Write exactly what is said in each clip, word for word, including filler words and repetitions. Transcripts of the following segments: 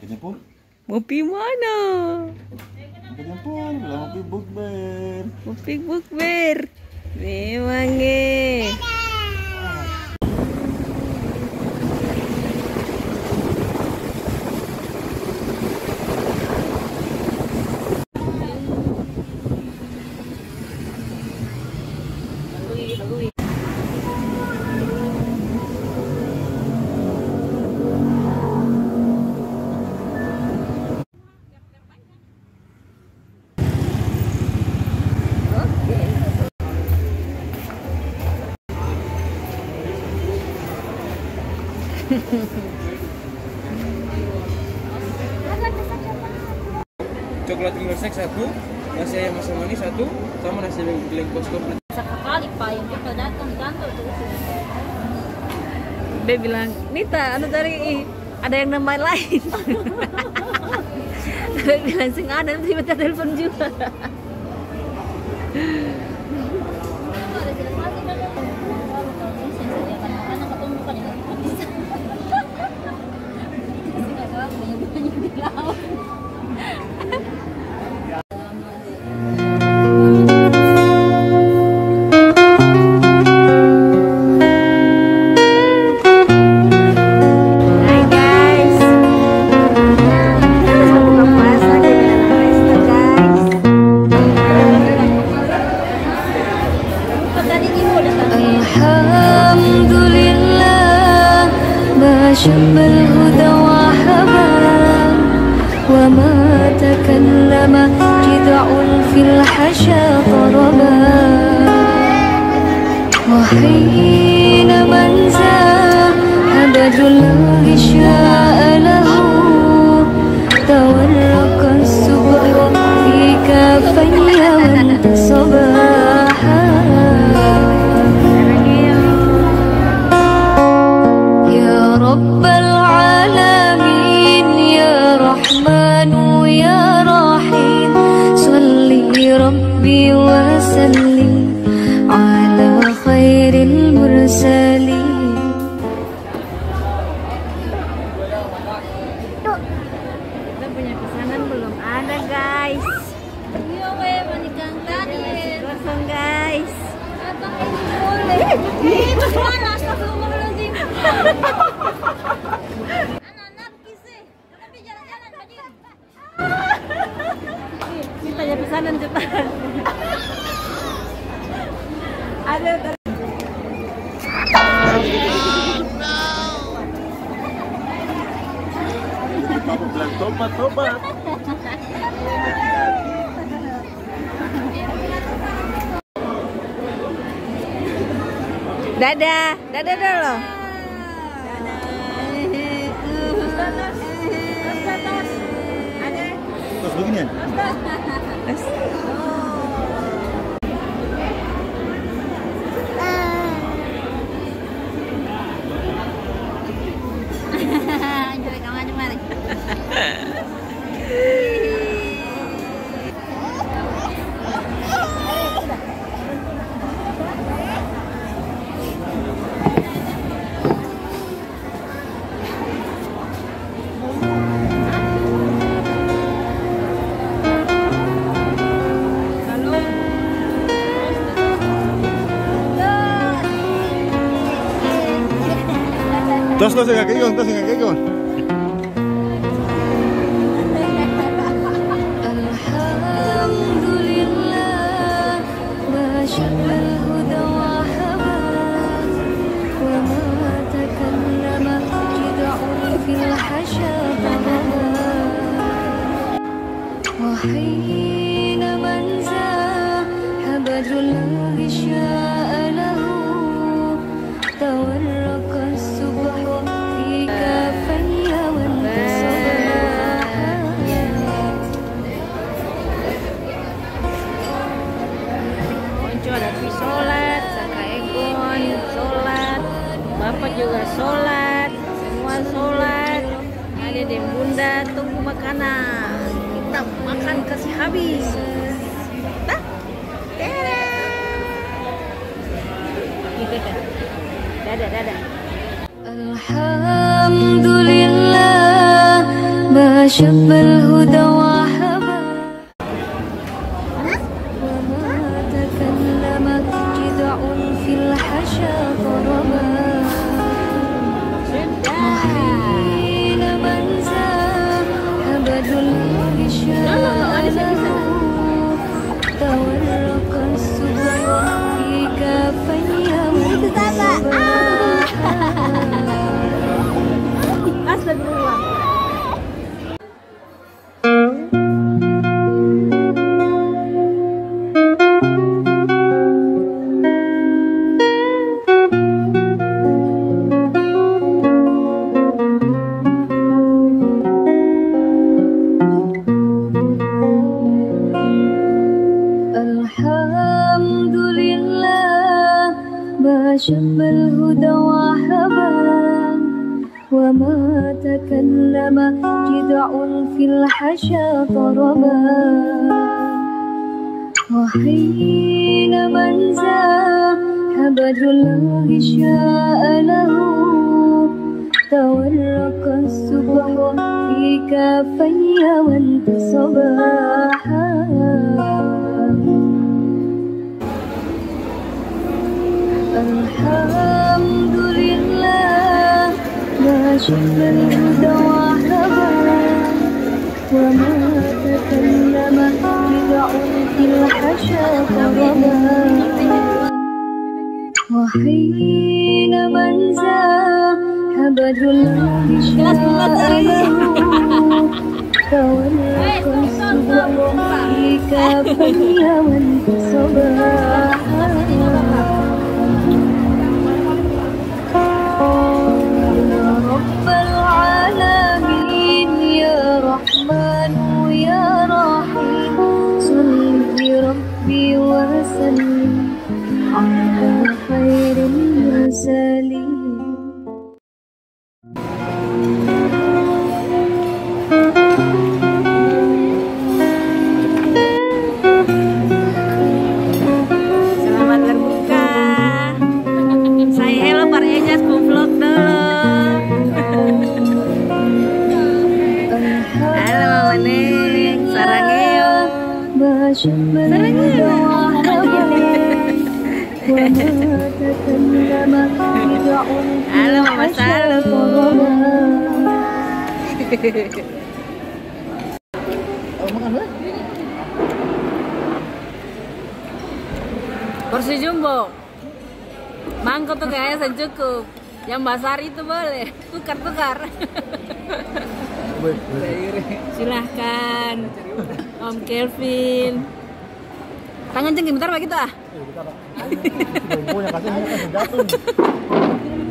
Jempol? Mau pi mana? Angkat jempol, lah mau pi bukber. Mau pi bukber. Memang, eh. Coklat milkshake satu, nasi ayam asam manis satu, sama nasi lengkos komplit. Sakali pa yang kita datang di kantor tuh. Dia bilang, "Nita, anu tadi, ih, ada yang nambahin lain." Dia bilang, "Seng ada," tiba-tiba telepon juga. Hai, guys. Buka puasa, kita guys. Alhamdulillah, ma syabbal huda wa haba, wa ma takallama jid'un fil hasya taraba. Wa hina man zaha badrul ghishya lahu, tawarraqa subhu fi kafayya wa intasaba. Ya Rabbal alamin, ya Rahmanu, ya Rahim, salli Rabbi wa sallim ala khairil mursalin. Kita punya pesanan belum ada, guys. Iya, weh, manikang tadi. Masih kosong, guys. Abang ini boleh. Ih, ih, mana? Astagfirullahaladzim. Anak-anak, kisah. Tapi jalan-jalan, Fadil. Minta ya pesanan cepat. Ada. Bilang tobat, tobat. Dadah, dadah dulu. Dadah. Tos beginian. Jadi kamu aja mari. Tos, tos, seng kaki ikon, tos, seng kaki ikon. Alhamdulillah, ma syabbal huda wa haba, wa ma takallama jid'un fil hasya taraba. Wa hina man zaha badrul ghishya lahu, tawarraqa subhu fi kafayya wa intasaba. Onco ada pi sholat, Saka Egon sholat, Bapak juga sholat, semua sholat. Ade deng Bunda tunggu makanan. Kita makan kasi habis. Dah? Dadah. Dadah, dadah. Alhamdulillah, ma شب الهدى وهبا، وما تكلم جذع في الحشا طربا. وحين من زاح بدر الغشاء له، تورق الصبح في كافي وانتصبا. الحمد لله ما شب الهدى وهبا، وما تكلم جذع في الحشا طربا. وحين من زاح بدر الغشاء له، تورق الصبح في كافي وانتصبا. الحمد لله ما شب الهدى وهبا، وما تكلم جذع في الحشا طربا. وحين من زاح بدر الغشاء له، تورق الصبح في كافي وانتصبا. يا رب العالمين، يا رحمن، يا رحيم، صل ربي وسلم على خير المرسلين. Selamat berbuka. Say hello par Ejas pung vlog dolo. Halo Mama Neng, sarangeo. Sarangeo. Halo, Mama Salu. Porsi jumbo. Mangkok tuh kayaknya seng cukup. Yang basar itu boleh. Tukar-tukar. Silahkan. Om Kelvin. Tangan cengking bentar, Pak, gitu, ah.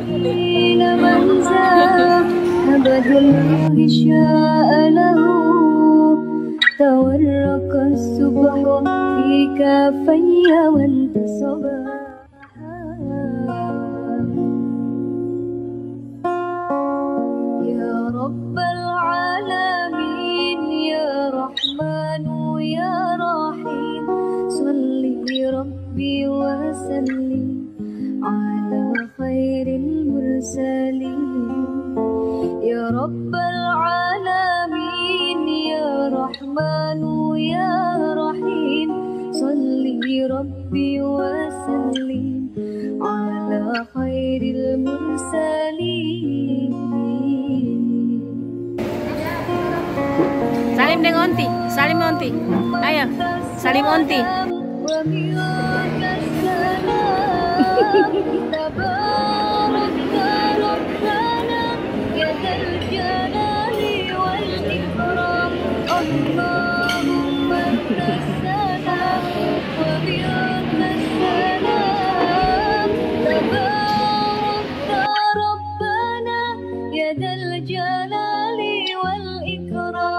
حين من زاح بدر الغشاء له، تورق الصبح في كافي وانتصبا. يا رب العالمين، يا رحمن، يا رحيم، صل ربي وسلم على خير المرسلين. يا رب العالمين، يا رحمن، يا رحيم، صل ربي وسلم على خير المرسلين. Salim deng Onti, salim Onti. Ayo, salim Onti. ومنك السلام، تباركت ربنا يا ذا الجلال والإكرام. اللهم أنت السلام ومنك السلام، تباركت ربنا يا ذا الجلال والإكرام.